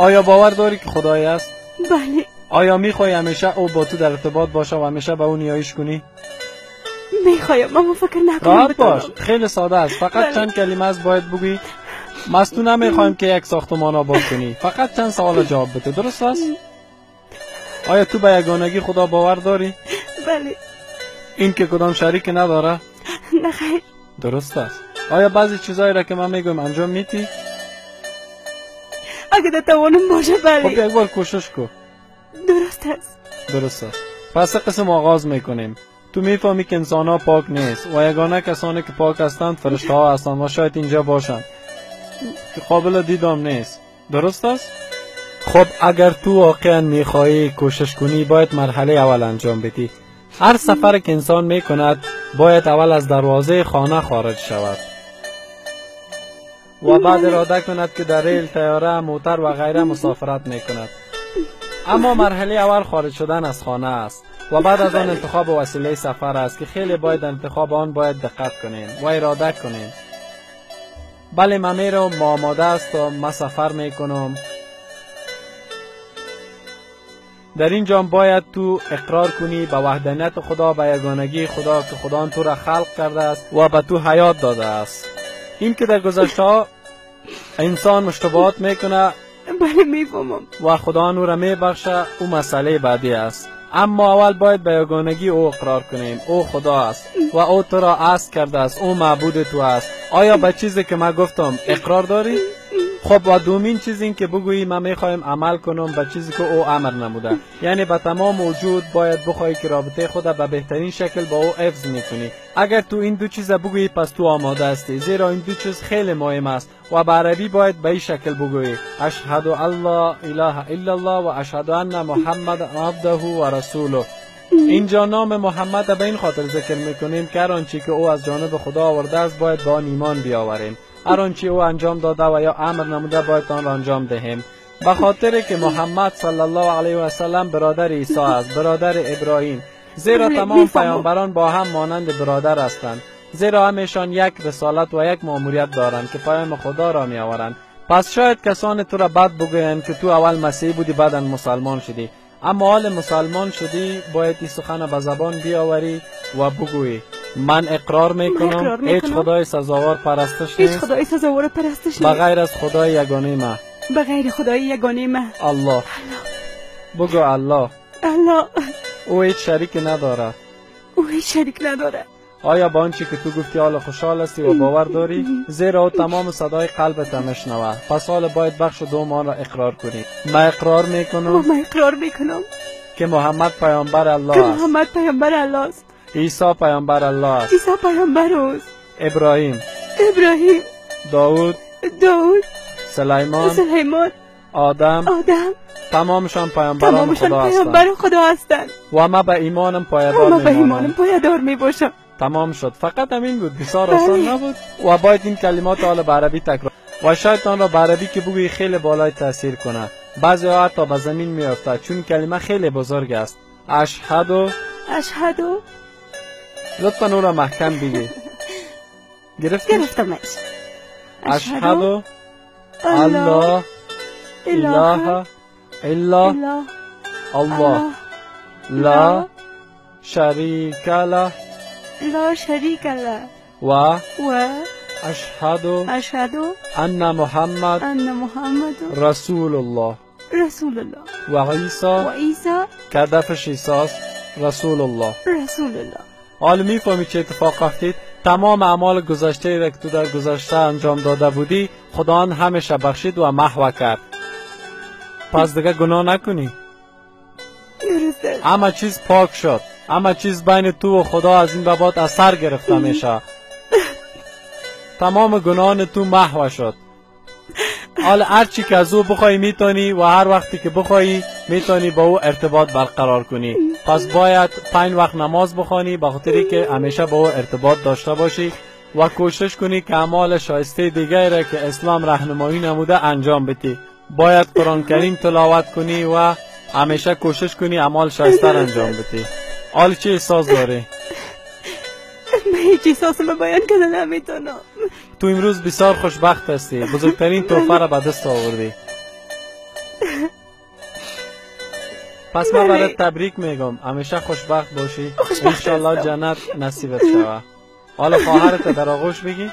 آیا باور داری که خدای است؟ بله. آیا میخوای همیشه او با تو در ارتباط باشه و همیشه به او نیایش کنی؟ میخوایم، اما فکر نکنم. راحت باش، خیلی ساده است. فقط بله. چند کلمه است باید بگویی. ما از تو نمیخوایم که یک ساختمان آباد کنی، فقط چند سوال جواب بده. درست است؟ آیا تو به یگانگی خدا باور داری؟ بله. این که کدام شریک نداره؟ نه خیر. درست است. آیا بعضی چیزایی را که من میگم انجام میدی؟ اگه در توانم باشه بله. خب یک بار کوشش کن. درست است. درست است. پس قسم آغاز میکنیم. تو میفهمی که انسان ها پاک نیست و یگانه کسانی که پاک هستند فرشته ها هستند و شاید اینجا باشند که قابل دیدام نیست. درست است؟ خب اگر تو واقعا میخوایی کوشش کنی باید مرحله اول انجام بدی. هر سفر که انسان میکند باید اول از دروازه خانه خارج شود و بعد اراده کند که در ریل، طیاره، موتر و غیره مسافرت میکند. اما مرحله اول خارج شدن از خانه است و بعد از آن انتخاب وسیله سفر است که خیلی باید انتخاب آن باید دقت کنیم و اراده کنیم. بله من میرم، ما آماده هستم، من سفر میکنم. در اینجا باید تو اقرار کنی به وحدانیت خدا، به یگانگی خدا که خدا تو را خلق کرده است و به تو حیات داده است. این که در گذشته انسان مشتبهات میکنه، بله میفهمم، و خدا او را میبخشه، او مسئله بعدی است. اما اول باید به یگانگی او اقرار کنیم. او خدا است و او تو را اصل کرده است، او معبود تو است. آیا به چیزی که من گفتم اقرار داری؟ خب و دومین چیز این که بگویی من میخوایم عمل کنم به چیزی که او امر نموده، یعنی به تمام وجود باید بخوای که رابطه خود به بهترین شکل با او حفظ میکنی. اگر تو این دو چیز بگویی پس تو آماده هستی، زیرا این دو چیز خیلی مهم است و به عربی باید به این شکل بگویی: اشهد ان لا اله الا الله و اشهد ان محمد عبده و رسوله. اینجا نام محمد به این خاطر ذکر میکنیم که هر آنچه که او از جانب خدا آورده است باید با آن ایمان بیاوریم. هر آنچه او انجام داده و یا امر نموده باید آن را انجام دهیم، به خاطر که محمد صلی الله علیه و سلم برادر عیسی است، برادر ابراهیم، زیرا تمام پیامبران با هم مانند برادر هستند، زیرا همیشان یک رسالت و یک ماموریت دارند که پیام خدا را میآورند. پس شاید کسان تو را بد بگویند که تو اول مسیحی بودی بعدا مسلمان شدی، اما حال مسلمان شدی باید این سخن به زبان بیاوری و بگویی من اقرار میکنم هیچ خدای سزاوار پرستش نیست، هیچ خدای سزاوار پرستش نیست به غیر از خدای یگانه ما، به غیر خدای یگانه ما، الله. بگو الله. الله. او هیچ شریک نداره، او هیچ شریک نداره. آیا با آنچه که تو گفتی حال خوشحال هستی و باور داری؟ زیرا او تمام صدای قلبت میشنود. پس حال باید بخش دوم آن را اقرار کنی. من اقرار میکنم، من اقرار میکنم که محمد پیامبر الله که است، محمد پیامبر الله است، عیسی پیامبر الله است، عیسی پیامبر است، ابراهیم، ابراهیم، داود، داود، سلیمان، سلیمان، آدم، آدم، تمامشان پیامبران خدا هستند، پیامبر خدا هستند و ما به ایمانم پایدار میمانم، ایمانم پایدار میباشم. تمام شد. فقط همین بود، بسیار آسان نبود و باید این کلمات حالا به عربی تکرار و شاید آن را به عربی که بگویی خیلی بالای تاثیر کنه. بعضی ها حتی به زمین میافتد چون کلمه خیلی بزرگ است. اشهد، اشهد. لطفا او را محکم بگی. گرفتی؟ گرفتمش. اشهد الله اله الا الله لا شریک له، لا شریک له، و اشهد، اشهد ان محمد، ان محمد رسول الله، رسول الله، و عیسی، و عیسی که هدفش عیسی است، رسول الله، رسول الله. حالا میفهمی چه اتفاق افتید؟ تمام اعمال گذشته را که تو در گذشته انجام داده بودی خدا آن همیشه بخشید و محو کرد. پس دیگه گناه نکنی. همه چیز پاک شد، همه چیز بین تو و خدا از این به بعد اثر گرفته میشه. تمام گناهان تو محو شد. حالا هر چی که از او بخوای میتونی و هر وقتی که بخوای میتونی با او ارتباط برقرار کنی. پس باید 5 وقت نماز بخوانی به خاطری که همیشه با او ارتباط داشته باشی و کوشش کنی که اعمال شایسته دیگری را که اسلام راهنمایی نموده انجام بدی. باید قرآن کریم تلاوت کنی و همیشه کوشش کنی اعمال شایسته را انجام بدی. حال چه احساس داری؟ من هیچ احساسم به بیان کردن نمیتونم. تو امروز بسیار خوشبخت هستی، بزرگترین تحفه را به دست آوردی. پس من برات تبریک میگم، همیشه خوشبخت باشی، انشالله جنت نصیبت شوه. حالا خواهرت در آغوش بگی.